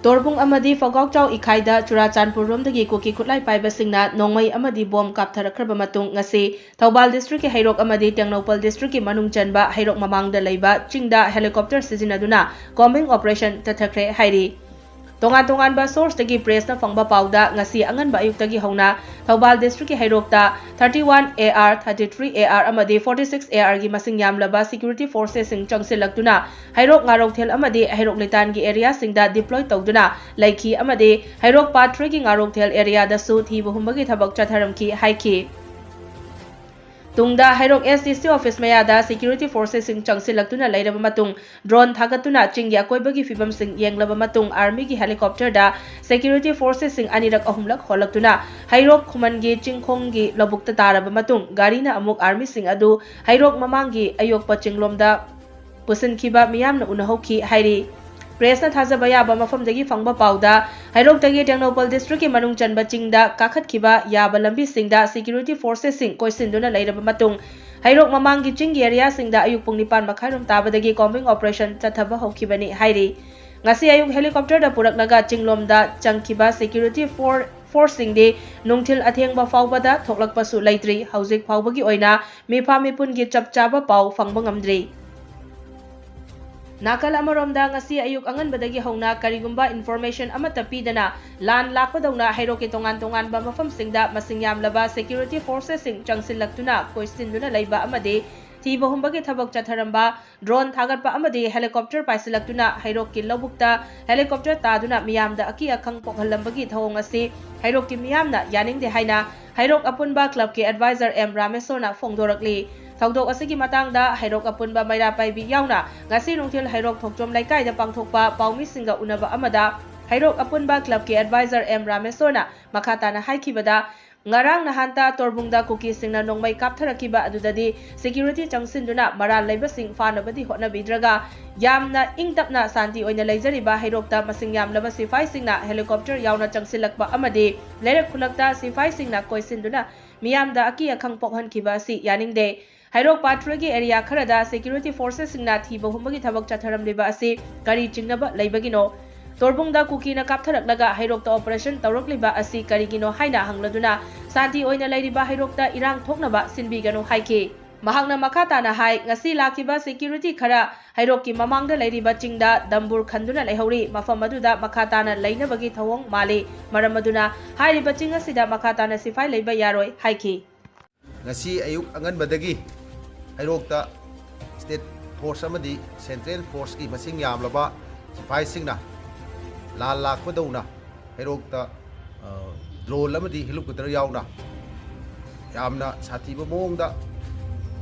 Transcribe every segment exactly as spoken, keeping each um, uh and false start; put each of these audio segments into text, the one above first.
ꯇꯣꯔꯕꯨꯡ ꯑꯃꯗꯤ ꯐꯒꯥꯎꯆꯥꯎ ꯏꯈꯥꯏꯗ ꯆꯨꯔꯥꯆꯥꯟꯄꯨꯔ ꯔꯣꯝꯗꯒꯤ ꯀꯨꯀꯤ ꯈꯨꯠꯂꯥꯏ ꯄꯥꯏꯕꯁꯤꯡꯅ ꯅꯣꯡꯃꯩ ꯑꯃꯗꯤ ꯕꯣꯝ ꯀꯥꯞꯊꯔꯛꯈ꯭ꯔꯕ ꯃꯇꯨꯡ, ꯉꯁꯤ ꯊꯧꯕꯥꯜ district ꯀꯤ ꯍꯩꯔꯣꯛ ꯑꯃꯗꯤ ꯇꯦꯡꯅꯧꯄꯜ district ꯀꯤ ꯃꯅꯨꯡ ꯆꯟꯕ ꯍꯩꯔꯣꯛ ꯃꯃꯥꯡꯗ ꯂꯩꯕ ꯆꯤꯡꯗ helicopter ꯁꯤꯖꯤꯟꯅꯗꯨꯅ combing operation ꯆꯠꯊꯈ꯭ꯔꯦ ꯍꯥꯏꯔꯤ꯫ ꯇꯣꯉꯥꯟ ꯇꯣꯉꯥꯟꯕ source ꯇꯒꯤ press ꯅ ꯐꯪꯕ ꯄꯥꯎꯗ, ꯉꯁꯤ ꯑꯉꯟꯕ ꯑꯌꯨꯛꯇꯒꯤ ꯍꯧꯅ ꯊꯧꯕꯥꯜ district ꯀꯤ ꯍꯩꯔꯣꯛꯇ thirty one A R, thirty three A R ꯑꯃꯗꯤ forty six A R ꯒꯤ ꯃꯁꯤꯡ ꯌꯥꯝꯂꯕ security forces ꯁꯤꯡ ꯆꯪꯁꯤꯜꯂꯛꯇꯨꯅ ꯍꯩꯔꯣꯛ ꯉꯥꯔꯣꯛꯊꯦꯜ ꯑꯃꯗꯤ ꯍꯩꯔꯣꯛ ꯂꯤꯇꯥꯟꯒꯤ area ꯁꯤꯡꯗ deploy ꯇꯧꯗꯨꯅ ꯂꯩꯈꯤ ꯑꯃꯗꯤ ꯍꯩꯔꯣꯛ part three ꯒꯤ ꯉꯥꯔꯣꯛꯊꯦꯜ area ꯗꯁꯨ ꯊꯤꯕ ꯍꯨꯝꯕꯒꯤ ꯊꯕꯛ ꯆꯠꯊꯔꯝꯈꯤ ꯍꯥꯏꯈꯤ꯫ ꯇꯨꯡꯗ ꯍꯩꯔꯣꯛ S D C office ꯃꯌꯥꯗ security forces ꯁꯤꯡ ꯆꯪꯁꯤꯜꯂꯛꯇꯨꯅ ꯂꯩꯔꯕ ꯃꯇꯨꯡ, drone ꯊꯥꯒꯠꯇꯨꯅ ꯆꯤꯡꯒꯤ ꯑꯀꯣꯏꯕꯒꯤ ꯐꯤꯕꯝꯁꯤꯡ ꯌꯦꯡꯂꯕ ꯃꯇꯨꯡ, army ꯒꯤ helicopter ꯗ security forces ꯁꯤꯡ ꯑꯅꯤꯔꯛ ꯑꯍꯨꯝꯂꯛ ꯍꯣꯜꯂꯛꯇꯨꯅ ꯍꯩꯔꯣꯛ ꯈꯨꯃꯟꯒꯤ ꯆꯤꯡꯈꯣꯡꯒꯤ ꯂꯧꯕꯨꯛꯇ ꯇꯥꯔꯕ ꯃꯇꯨꯡ, ꯒꯥꯔꯤꯅ ꯑꯃꯨꯛ army ꯁꯤꯡ ꯑꯗꯨ ꯍꯩꯔꯣꯛ ꯃꯃꯥꯡꯒꯤ ꯑꯌꯣꯛꯄ ꯆꯤꯡꯂꯣꯝꯗ ꯄꯨꯁꯤꯟꯈꯤꯕ ꯃꯤꯌꯥꯝꯅ ꯎꯅꯍꯧꯈꯤ ꯍꯥꯏꯔꯤ꯫ Press ꯅ ꯊꯥꯖꯕ ꯌꯥꯕ ꯃꯐꯝꯗꯒꯤ ꯐꯪꯕ ꯄꯥꯎꯗ, ꯍꯩꯔꯣꯛꯇꯒꯤ ꯇꯦꯡꯅꯧꯄꯜ district ꯀꯤ ꯃꯅꯨꯡ ꯆꯟꯕ ꯆꯤꯡꯗ ꯀꯥꯈꯠꯈꯤꯕ ꯌꯥꯕ ꯂꯝꯕꯤꯁꯤꯡꯗ security forces ꯁꯤꯡ ꯀꯣꯏꯁꯤꯟꯗꯨꯅ ꯂꯩꯔꯕ ꯃꯇꯨꯡ, ꯍꯩꯔꯣꯛ ꯃꯃꯥꯡꯒꯤ ꯆꯤꯡꯒꯤ area ꯁꯤꯡꯗ ꯑꯌꯨꯛ ꯄꯨꯡ ꯅꯤꯄꯥꯟ ꯃꯈꯥꯏꯔꯣꯝ ꯇꯥꯕꯗꯒꯤ combing operation ꯆꯠꯊꯕ ꯍꯧꯈꯤꯕꯅꯤ ꯍꯥꯏꯔꯤ꯫ ꯉꯁꯤ ꯑꯌꯨꯛ helicopter ꯗ ꯄꯨꯔꯛꯂꯒ ꯆꯤꯡꯂꯣꯝꯗ ꯆꯪꯈꯤꯕ security for-, force ꯁꯤꯡꯗꯤ ꯅꯨꯡꯊꯤꯜ ꯑꯊꯦꯡꯕ ꯐꯥꯎꯕꯗ ꯊꯣꯛꯂꯛꯄꯁꯨ ꯂꯩꯇ꯭ꯔꯤ꯫ ꯍꯧꯖꯤꯛ ꯐꯥꯎꯕꯒꯤ ꯑꯣꯏꯅ ꯃꯤꯐꯥ ꯃꯤꯄꯨꯟꯒꯤ ꯆꯞ ꯆꯥꯕ ꯄꯥꯎ ꯐꯪꯕ ꯉꯝꯗ꯭ꯔꯤ꯫ ꯅꯥꯀꯜ ꯑꯃꯔꯣꯝꯗ, ꯉꯁꯤ ꯑꯌꯨꯛ ꯑꯉꯟꯕꯗꯒꯤ ꯍꯧꯅ ꯀꯔꯤꯒꯨꯝꯕ information ꯑꯃꯠꯇ ꯄꯤꯗꯅ ꯂꯥꯟ ꯂꯥꯛꯄꯗꯧꯅ ꯍꯩꯔꯣꯛꯀꯤ ꯇꯣꯉꯥꯟ ꯇꯣꯉꯥꯟꯕ ꯃꯐꯝꯁꯤꯡꯗ ꯃꯁꯤꯡ ꯌꯥꯝꯂꯕ security forces ꯁꯤꯡ ꯆꯪꯁꯤꯜꯂꯛꯇꯨꯅ ꯀꯣꯏꯁꯤꯟꯗꯨꯅ ꯂꯩꯕ ꯑꯃꯗꯤ ꯊꯤꯕ ꯍꯨꯝꯕꯒꯤ ꯊꯕꯛ ꯆꯠꯊꯔꯝꯕ, drone ꯊꯥꯒꯠꯄ ꯑꯃꯗꯤ helicopter ꯄꯥꯏꯁꯤꯜꯂꯛꯇꯨꯅ ꯍꯩꯔꯣꯛꯀꯤ ꯂꯧꯕꯨꯛꯇ helicopter ꯇꯥꯗꯨꯅ ꯃꯤꯌꯥꯝꯗ ꯑꯀꯤ ꯑꯈꯪ ꯄꯣꯛꯍꯜꯂꯝꯕꯒꯤ ꯊꯧꯑꯣꯡ ꯑꯁꯤ ꯍꯩꯔꯣꯛꯀꯤ ꯃꯤꯌꯥꯝꯅ ꯌꯥꯅꯤꯡꯗꯦ ꯍꯥꯏꯅ ꯍꯩꯔꯣꯛ ꯑꯄꯨꯟꯕ club ꯀꯤ advisor ꯑꯦꯝ ꯔꯥꯃꯦꯁꯣꯔꯅ ꯐꯣꯡꯗꯣꯔꯛꯂꯤ꯫ ꯊꯧꯗꯣꯛ ꯑꯁꯤꯒꯤ ꯃꯇꯥꯡꯗ ꯍꯩꯔꯣꯛ ꯑꯄꯨꯟꯕ ꯃꯩꯔꯥ ꯄꯥꯏꯕꯤ ꯌꯥꯎꯅ ꯉꯁꯤ ꯅꯨꯡꯊꯤꯜ ꯍꯩꯔꯣꯛ ꯊꯣꯛꯆꯣꯝ ꯂꯩꯀꯥꯏꯗ ꯄꯥꯡꯊꯣꯛꯄ ꯄꯥꯎꯃꯤꯁꯤꯡꯒ ꯎꯅꯕ ꯑꯃꯗ ꯍꯩꯔꯣꯛ ꯑꯄꯨꯟꯕ club ꯀꯤ advisor ꯑꯦꯝ ꯔꯥꯃꯦꯁꯣꯔꯅ ꯃꯈꯥ ꯇꯥꯅ ꯍꯥꯏꯈꯤꯕꯗ, ꯉꯔꯥꯡ ꯅꯍꯥꯟꯇ ꯇꯣꯔꯕꯨꯡꯗ ꯀꯨꯀꯤꯁꯤꯡꯅ ꯅꯣꯡꯃꯩ ꯀꯥꯞꯊꯔꯛꯈꯤꯕ ꯑꯗꯨꯗꯗꯤ security ꯆꯪꯁꯤꯟꯗꯨꯅ ꯃꯔꯥꯜ ꯂꯩꯕꯁꯤꯡ ꯐꯥꯅꯕꯗꯤ ꯍꯣꯠꯅꯕꯤꯗ꯭ꯔꯒ, ꯌꯥꯝꯅ ꯏꯪ ꯇꯞꯅ ꯁꯥꯟꯇꯤ ꯑꯣꯏꯅ ꯂꯩꯖꯔꯤꯕ ꯍꯩꯔꯣꯛꯇ ꯃꯁꯤꯡ ꯌꯥꯝꯂꯕ ꯁꯤꯐꯥꯏꯁꯤꯡꯅ helicopter ꯌꯥꯎꯅ ꯆꯪꯁꯤꯜꯂꯛꯄ ꯑꯃꯗꯤ ꯂꯩꯔꯛ ꯈꯨꯜꯂꯛꯇ ꯁꯤꯐꯥꯏꯁꯤꯡꯅ ꯀꯣꯏꯁꯤꯟꯗꯨꯅ ꯃꯤꯌꯥꯝꯗ ꯑꯀꯤ ꯑꯈꯪ ꯄꯣꯛꯍꯟꯈꯤꯕ ꯑꯁꯤ ꯌꯥꯅꯤꯡꯗꯦ꯫ ꯍꯩꯔꯣꯛ part three ꯒꯤ area ꯈꯔꯗ security forces ꯁꯤꯡꯅ ꯊꯤꯕ ꯍꯨꯝꯕꯒꯤ ꯊꯕꯛ ꯆꯠꯊꯔꯝꯂꯤꯕ ꯑꯁꯤ ꯀꯔꯤ ꯆꯤꯡꯅꯕ ꯂꯩꯕꯒꯤꯅꯣ? ꯇꯣꯔꯕꯨꯡꯗ ꯀꯨꯀꯤꯅ ꯀꯥꯞꯊꯔꯛꯂꯒ ꯍꯩꯔꯣꯛꯇ operation ꯇꯧꯔꯛꯂꯤꯕ ꯑꯁꯤ ꯀꯔꯤꯒꯤꯅꯣ ꯍꯥꯏꯅ ꯍꯪꯂꯗꯨꯅ ꯁꯥꯟꯇꯤ ꯑꯣꯏꯅ ꯂꯩꯔꯤꯕ ꯍꯩꯔꯣꯛꯇ ꯏꯔꯥꯡ ꯊꯣꯛꯅꯕ ꯁꯤꯟꯕꯤꯒꯅꯨ ꯍꯥꯏꯈꯤ꯫ ꯃꯍꯥꯛꯅ ꯃꯈꯥ ꯇꯥꯅ ꯍꯥꯏ, ꯉꯁꯤ ꯂꯥꯛꯈꯤꯕ security ꯈꯔ ꯍꯩꯔꯣꯛꯀꯤ ꯃꯃꯥꯡꯗ ꯂꯩꯔꯤꯕ ꯆꯤꯡꯗ ꯗꯝꯕꯨꯔ ꯈꯟꯗꯨꯅ ꯂꯩꯍꯧꯔꯤ꯫ ꯃꯐꯝ ꯑꯗꯨꯗ ꯃꯈꯥ ꯇꯥꯅ ꯂꯩꯅꯕꯒꯤ ꯊꯧꯑꯣꯡ ꯃꯥꯜꯂꯤ꯫ ꯃꯔꯝ ꯑꯗꯨꯅ ꯍꯥꯏꯔꯤꯕ ꯆꯤꯡ ꯑꯁꯤꯗ ꯃꯈꯥ ꯇꯥꯅ ꯁꯤꯐꯥꯏ ꯂꯩꯕ ꯌꯥꯔꯣꯏ ꯍꯥꯏꯈꯤ꯫ ꯉꯁꯤ ꯑꯌꯨꯛ ꯑꯉꯟꯕꯗꯒꯤ ꯍꯩꯔꯣꯛꯇ state force ꯑꯃꯗꯤ central forceꯀꯤ ꯃꯁꯤꯡ ꯌꯥꯝꯂꯕ ꯁꯤꯐꯥꯏꯁꯤꯡꯅ ꯂꯥꯟ ꯂꯥꯛꯄꯗꯧꯅ ꯍꯩꯔꯣꯛꯇ, ꯑ, drone ꯑꯃꯗꯤ helicopter ꯌꯥꯎꯅ ꯌꯥꯝꯅ ꯁꯥꯊꯤꯕ ꯃꯑꯣꯡꯗ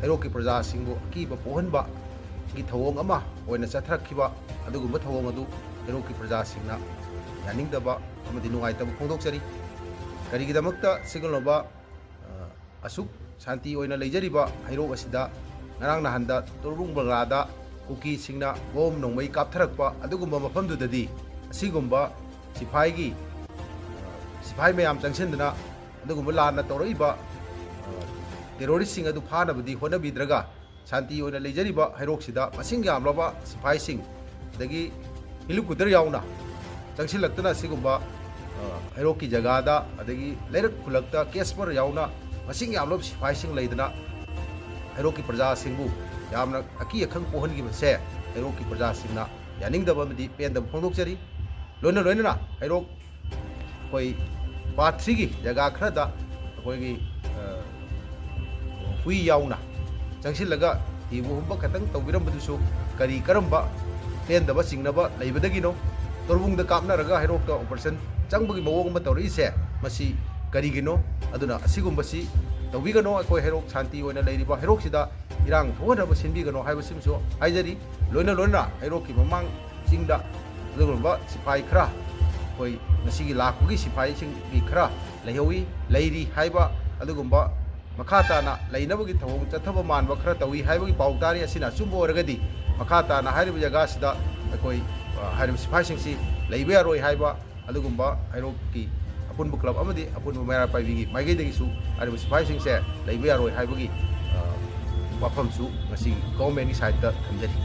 ꯍꯩꯔꯣꯛꯀꯤ ꯄ꯭ꯔꯖꯥꯁꯤꯡꯕꯨ ꯑꯀꯤꯕ ꯄꯣꯛꯍꯟꯕꯒꯤ ꯊꯧꯑꯣꯡ ꯑꯃ ꯑꯣꯏꯅ ꯆꯠꯊꯔꯛꯈꯤꯕ ꯑꯗꯨꯒꯨꯝꯕ ꯊꯧꯑꯣꯡ ꯑꯗꯨ ꯍꯩꯔꯣꯛꯀꯤ ꯄ꯭ꯔꯖꯥꯁꯤꯡꯅ ꯌꯥꯅꯤꯡꯗꯕ ꯑꯃꯗꯤ ꯅꯨꯡꯉꯥꯏꯇꯕ ꯐꯣꯡꯗꯣꯛꯆꯔꯤ꯫ ꯀꯔꯤꯒꯤꯗꯃꯛꯇ ꯁꯤꯒꯨꯝꯂꯕ, ꯑ, ꯑꯁꯨꯛ ꯁꯥꯟꯇꯤ ꯑꯣꯏꯅ ꯂꯩꯖꯔꯤꯕ ꯍꯩꯔꯣꯛ ꯑꯁꯤꯗ ꯉꯔꯥꯡ ꯅꯍꯥꯟꯗ ꯇꯣꯔꯕꯨꯡ ꯕꯪꯒ꯭ꯂꯥꯗ ꯀꯨꯀꯤꯁꯤꯡꯅ ꯕꯣꯝ ꯅꯣꯡꯃꯩ ꯀꯥꯞꯊꯔꯛꯄ ꯑꯗꯨꯒꯨꯝꯕ ꯃꯐꯝꯗꯨꯗꯗꯤ ꯑꯁꯤꯒꯨꯝꯕ ꯁꯤꯐꯥꯏꯒꯤ, ꯑ, ꯁꯤꯐꯥꯏ ꯃꯌꯥꯝ ꯆꯪꯁꯤꯟꯗꯨꯅ ꯑꯗꯨꯒꯨꯝꯕ ꯂꯥꯟꯅ ꯇꯧꯔꯛꯏꯕ, ꯑ, terroristꯁꯤꯡ ꯑꯗꯨ ꯐꯥꯅꯕꯗꯤ ꯍꯣꯠꯅꯕꯤꯗ꯭ꯔꯒ ꯁꯥꯟꯇꯤ ꯑꯣꯏꯅ ꯂꯩꯖꯔꯤꯕ ꯍꯩꯔꯣꯛꯁꯤꯗ ꯃꯁꯤꯡ ꯌꯥꯝꯂꯕ ꯁꯤꯐꯥꯏꯁꯤꯡ ꯑꯗꯒꯤ helicopter ꯌꯥꯎꯅ ꯆꯪꯁꯤꯜꯂꯛꯇꯨꯅ ꯁꯤꯒꯨꯝꯕ, ꯑ, ꯍꯩꯔꯣꯛꯀꯤ ꯖꯒꯥꯗ ꯑꯗꯒꯤ ꯂꯩꯔꯛ ꯈꯨꯜꯂꯛꯇ cash ꯄꯔ ꯌꯥꯎꯅ ꯃꯁꯤꯡ ꯌꯥꯝꯂꯕ ꯁꯤꯐꯥꯏꯁꯤꯡ ꯂꯩꯗꯅ ꯍꯩꯔꯣꯛꯀꯤ ꯄ꯭ꯔꯖꯥꯁꯤꯡꯕꯨ ꯌꯥꯝꯅ ꯑꯀꯤ ꯑꯈꯪ ꯄꯣꯛꯍꯟꯈꯤꯕꯁꯦ ꯍꯩꯔꯣꯛꯀꯤ ꯄ꯭ꯔꯖꯥꯁꯤꯡꯅ ꯌꯥꯅꯤꯡꯗꯕ ꯑꯃꯗꯤ ꯄꯦꯟꯗꯕ ꯐꯣꯡꯗꯣꯛꯆꯔꯤ꯫ ꯂꯣꯏꯅ ꯂꯣꯏꯅꯅ ꯍꯩꯔꯣꯛ ꯑꯩꯈꯣꯏ part threeꯒꯤ ꯖꯒꯥ ꯈꯔꯗ ꯑꯩꯈꯣꯏꯒꯤ, ꯑ, ꯍꯨꯏ ꯌꯥꯎꯅ ꯆꯪꯁꯤꯜꯂꯒ ꯊꯤꯕ ꯍꯨꯝꯕ ꯈꯛꯇꯪ ꯇꯧꯕꯤꯔꯝꯕꯗꯨꯁꯨ ꯀꯔꯤ ꯀꯔꯝꯕ ꯄꯦꯟꯗꯕ ꯆꯤꯡꯅꯕ ꯂꯩꯕꯗꯒꯤꯅꯣ? ꯇꯣꯔꯕꯨꯡꯗ ꯀꯥꯞꯅꯔꯒ ꯍꯩꯔꯣꯛꯇ operation ꯆꯪꯕꯒꯤ ꯃꯑꯣꯡ ꯑꯃ ꯇꯧꯔꯛꯏꯁꯦ, ꯃꯁꯤ ꯀꯔꯤꯒꯤꯅꯣ? ꯑꯗꯨꯅ ꯑꯁꯤꯒꯨꯝꯕꯁꯤ ꯇꯧꯕꯤꯒꯅꯣ꯫ ꯑꯩꯈꯣꯏ ꯍꯩꯔꯣꯛ ꯁꯥꯟꯇꯤ ꯑꯣꯏꯅ ꯂꯩꯔꯤꯕ ꯍꯩꯔꯣꯛꯁꯤꯗ ꯏꯔꯥꯡ ꯊꯣꯛꯍꯟꯅꯕ ꯁꯤꯟꯕꯤꯒꯅꯣ ꯍꯥꯏꯕꯁꯤꯃꯁꯨ ꯍꯥꯏꯖꯔꯤ꯫ ꯂꯣꯏꯅ ꯂꯣꯏꯅꯅ ꯍꯩꯔꯣꯛꯀꯤ ꯃꯃꯥꯡ ꯆꯤꯡꯗ ꯑꯗꯨꯒꯨꯝꯕ ꯁꯤꯐꯥꯏ ꯈꯔ, ꯑꯩꯈꯣꯏ ꯉꯁꯤꯒꯤ ꯂꯥꯛꯄꯒꯤ ꯁꯤꯐꯥꯏꯁꯤꯡꯒꯤ ꯈꯔ ꯂꯩꯍꯧꯏ, ꯂꯩꯔꯤ ꯍꯥꯏꯕ ꯑꯗꯨꯒꯨꯝꯕ ꯃꯈꯥ ꯇꯥꯅ ꯂꯩꯅꯕꯒꯤ ꯊꯧꯑꯣꯡ ꯆꯠꯊꯕ ꯃꯥꯟꯕ ꯈꯔ ꯇꯧꯏ ꯍꯥꯏꯕꯒꯤ ꯄꯥꯎ ꯇꯥꯔꯤ꯫ ꯑꯁꯤꯅ ꯑꯆꯨꯝꯕ ꯑꯣꯏꯔꯒꯗꯤ ꯃꯈꯥ ꯇꯥꯅ ꯍꯥꯏꯔꯤꯕ ꯖꯒꯥꯁꯤꯗ ꯑꯩꯈꯣꯏ, ꯑ, ꯍꯥꯏꯔꯤꯕ ꯁꯤꯐꯥꯏꯁꯤꯡꯁꯤ ꯂꯩꯕ ꯌꯥꯔꯣꯏ ꯍꯥꯏꯕ ꯑꯗꯨꯒꯨꯝꯕ ꯍꯩꯔꯣꯛꯀꯤ ꯑꯄꯨꯟꯕ club ꯑꯃꯗꯤ ꯑꯄꯨꯟꯕ ꯃꯩꯔꯥ ꯄꯥꯏꯕꯤꯒꯤ ꯃꯥꯏꯀꯩꯗꯒꯤꯁꯨ ꯍꯥꯏꯔꯤꯕ ꯁꯤꯐꯥꯏꯁꯤꯡꯁꯦ ꯂꯩꯕ ꯌꯥꯔꯣꯏ ꯍꯥꯏꯕꯒꯤ, ꯑ, ꯋꯥꯐꯝꯁꯨ ꯉꯁꯤ governmentꯀꯤ sideꯇ ꯊꯝꯖꯔꯤ꯫